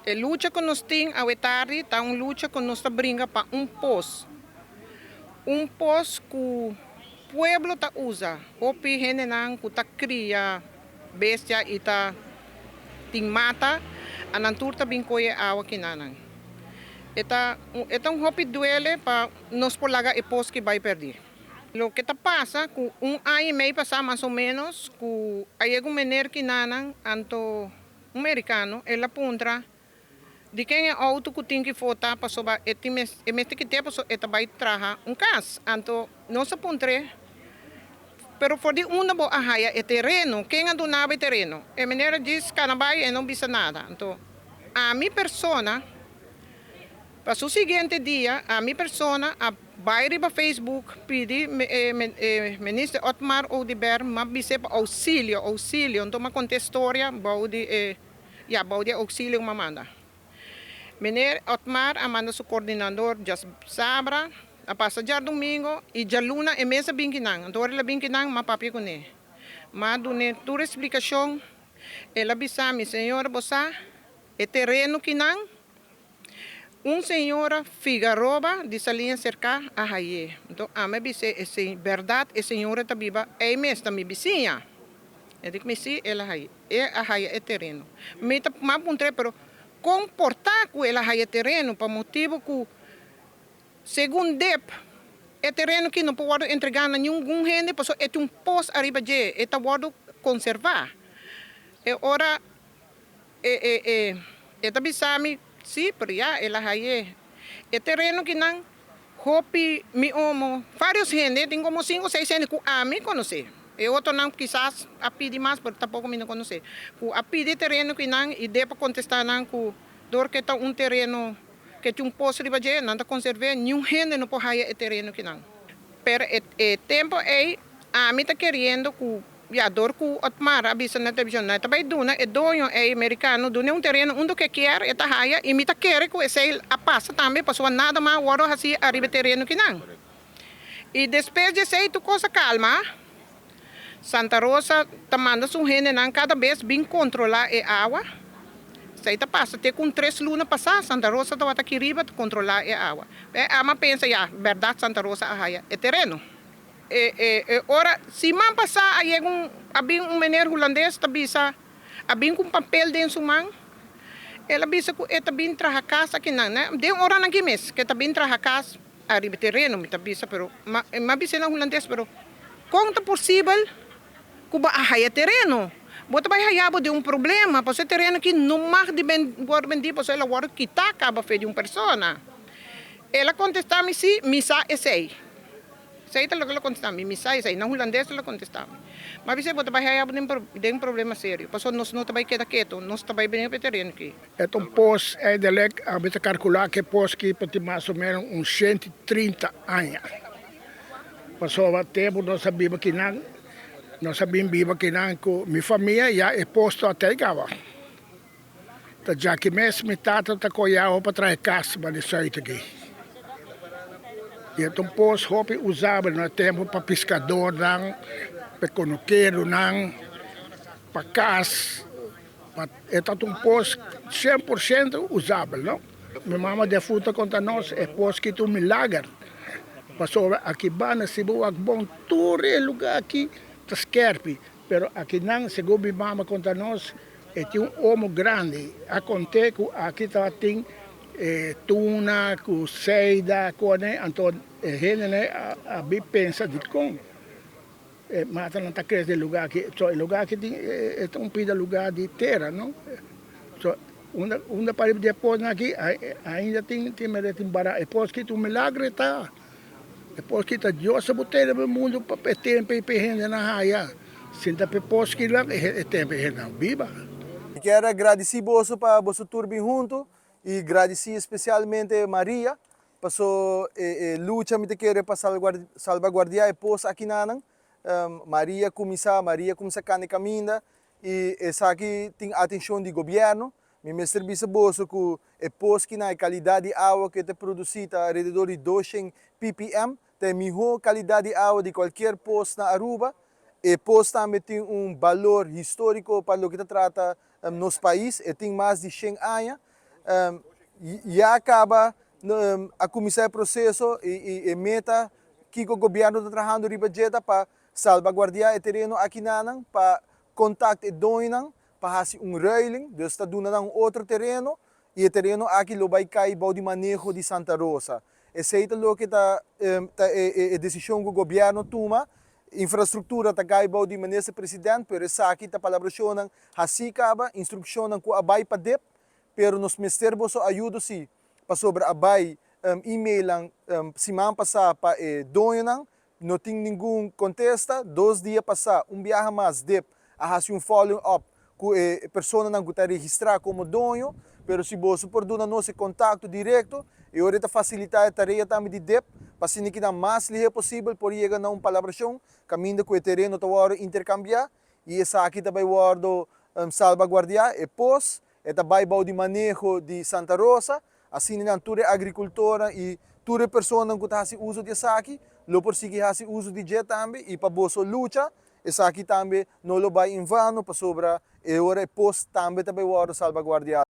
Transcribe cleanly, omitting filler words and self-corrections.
E lucha ku nos tin awe tardi ta un lucha ku nos ta bringa pa un pos. Un pos ku pueblo ta usa. Hopi hendenan ku ta kria bestia i ta tin mata, a nan tur ta bin kohe awa kinanan. E ta e ta un hopi duele pa nos por laga e pos ki bai pèrdí. Loke ta pasa ku un aña i mei pasá mas o ménos ku a yega un mener kinanan anto Un merikano, el a puntra, Di ken e outo ku tin ki fota pasobra e tin e mester kit'é pasobra e ta bai traha un kas? Anto nos a puntr'é, Pero for di unda bo a haya e tereno? Ken a duna bo e tereno? E meneer a djis kana bai, e no bisa nada. Anto ami persona. Pa su siguiente dia ami persona a bai riba Facebook pidi e Minister Otmar Oduber ma bis'é pa ousilio, ousilio, nton m'a konta e storia bou di e, ya, bou di e ousilio ku m'a manda. Meneer Otmar a manda su kordinador djasabra, a pasa djardumingo i djaluna e mes a bin kinan. Anto ora el a bin kinan m'a papia kuné. M'a dun'é tur e splikashon. El a bisa mi, Señora bo sa e tereno kinan? Un señora Figaroba di Saliña Serká a hay'é. Nton ami a bis'é, E bèrdat e señora ta biba ei mes, ta mi bisiña. E di ku mi, Sí, el a hay'é. E a haya e tereno. Mi ta m'a puntr'é, Pero kon por ta ku el a haya e tereno? Pa motibu ku segun dep e tereno ki no por wòrdu entregá na ningun hende pasobra e tin un pos ariba dje, e ta wòrdu konservá. E ora E e e e ta bisa mi, Si, pero ya el a hay'é. E tereno kinan hopi mi omo, varios hende, tin como cinco o seis hende cu ami conoce. E otronan kisas a pidi mas, pero tampoco mi no conoce. Cu a pidi e tereno kinan y dep a contesta nan cu dor cu e ta un tereno cu tin un pos riba dje, nan ta conserv'é, niun hende no por haya e tereno kinan. Pero e e tempo ey ami ta keriendo cu Ya, dor ku Otmar a bisa na televishon, nan ta bai duna e doño ei merikano dun'e un tereno unda ku e kier, e ta haya, i mi ta kere ku esei a pasa tambe pasobra nada mas a wòrdu hasí ariba e tereno kinan. I despues di esei tur kos a kalma, Santa Rosa ta manda su hendenan kada bes bin kontrolá e awa, esei ta pasa te ku un tres luna pasá Santa Rosa tabata aki riba ta kontrolá e awa. E ama pensa, ya, bèrdat Santa Rosa a haya e tereno. E e e ora siman pasá a yega un a bin un meneer hulandes ta bisa a bin ku un papel den su man el a bisa ku e ta bin traha kas akinan ne den oranan aki mes ku e ta bin traha kas ariba tereno mi ta bisa pero ma mi a bisa na hulandes pero kon ta posibel ku bo a haya tereno bo ta bai haya bo den un problema pasobra e tereno aki no mag di ben wòrdu bendí pasobra el a wòrdu kitá kaba fe di un persona el a kontestá mi si mi sa esei. Esei ta loke lo kontestá mi. Mi sa esei. Na hulandes lo kontestá mi. Ma bis'é bo ta bai haya bo den problema serio. Pasobra nos no ta bai keda ketu. Nos ta bai bini pa e tereno aki. E ta un pos eindelijk ami ta kalkulá ku e pos aki por tin mas o ménos un 130 aña. Pasobra tempu nos a biba akinan, nos a bin biba akinan ku mi famia ya e pos ta tei kaba. Ta djaki mes mi tata ta kohe awa pa traha e kas ba di suit aki. I e ta un pos hopi usabel na e tempu pa piskadornan, pa e konokeronan, pa kas. E ta un pos 100% usabel, no? Mi mama defunta konta nos e pos ki ta un milager, pasobra aki banda si bo wak bon tur e luga aki ta skerpi, pero akinan segun mi mama konta nos E tin un omo grandi a cont'é cu aki tabatin e tuna cu seida cone, anto e hendenan a bin pensa dicon e matanan ta crece den lugar aki. So e lugar aki tin e ta un pida lugar di tera no. So unda unda pariba di e posnan aki ainda tin tin mester tin bara e pos aki ta un milagro e ta. E pos ki ta Dios a bot'é riba e mundu pa e tempu ei pa e hendenan haya. Sinta pa e pos kinan e tempu e hendenan biba. Mi kier a gradisí boso pa boso tur bin huntu i gradisí espesialmente Maria paso e lucha mi ta kere pa salbaguardiá e pos akinanan. Maria kuminsá, Maria kuminsá kanda e kaminda i esaki tin atenshon di gobièrnu. Mi mester bisa boso ku e pos kinan e kalidat di awa ku e ta produsí ta alrededor di 200 ppm, ta e mihó kalidat di awa di kualkier pos na Aruba. E pos tambe tin un balor históriko pa loke ta trata nos pais, e tin mas di shen aña. Ya caba a cuminsa e proceso y e meta kico gobierno ta trahando riba dje ta pa salvaguardia e tereno akinanan, pa contact e doñonan pa haci un ruiling, dus ta duna nan un otro tereno y e tereno aki lo bay cay bou di maneho di Santa Rosa. Esey ta loke ta ta e decision cu gobierno tuma. Infrastructura ta cay bou di Minister President, pero esaki ta palabracionnan haci caba, instruccionnan cu a bay pa dip, pero nos mester boso ayudo si, pasobra a bay emailnan siman pasa pa e doñonan, no tin ningun contesta. Dos dia pasa un biaha mas dip a haci un following up cu e personanan cu ta registra como doño, pero si boso por duna nos e contacto directo, e ora e ta facilita e tarea tambe di dip, pa asina ki nan mas lihe posibel por yega na un palabracion caminda cu e tereno ta wordo intercambia y esaki ta bay wordo salvaguardia. E pos e ta bay bou di maneho di Santa Rosa, asina nan tur e agricultornan y tur e personanan cu ta haci uso di esaki lo por sigui haci uso di dje tambe y pa boso lucha Esaki tambe no lo bai en vano pasobra e ora e pos tambe ta bai wòrdu salbaguardiá.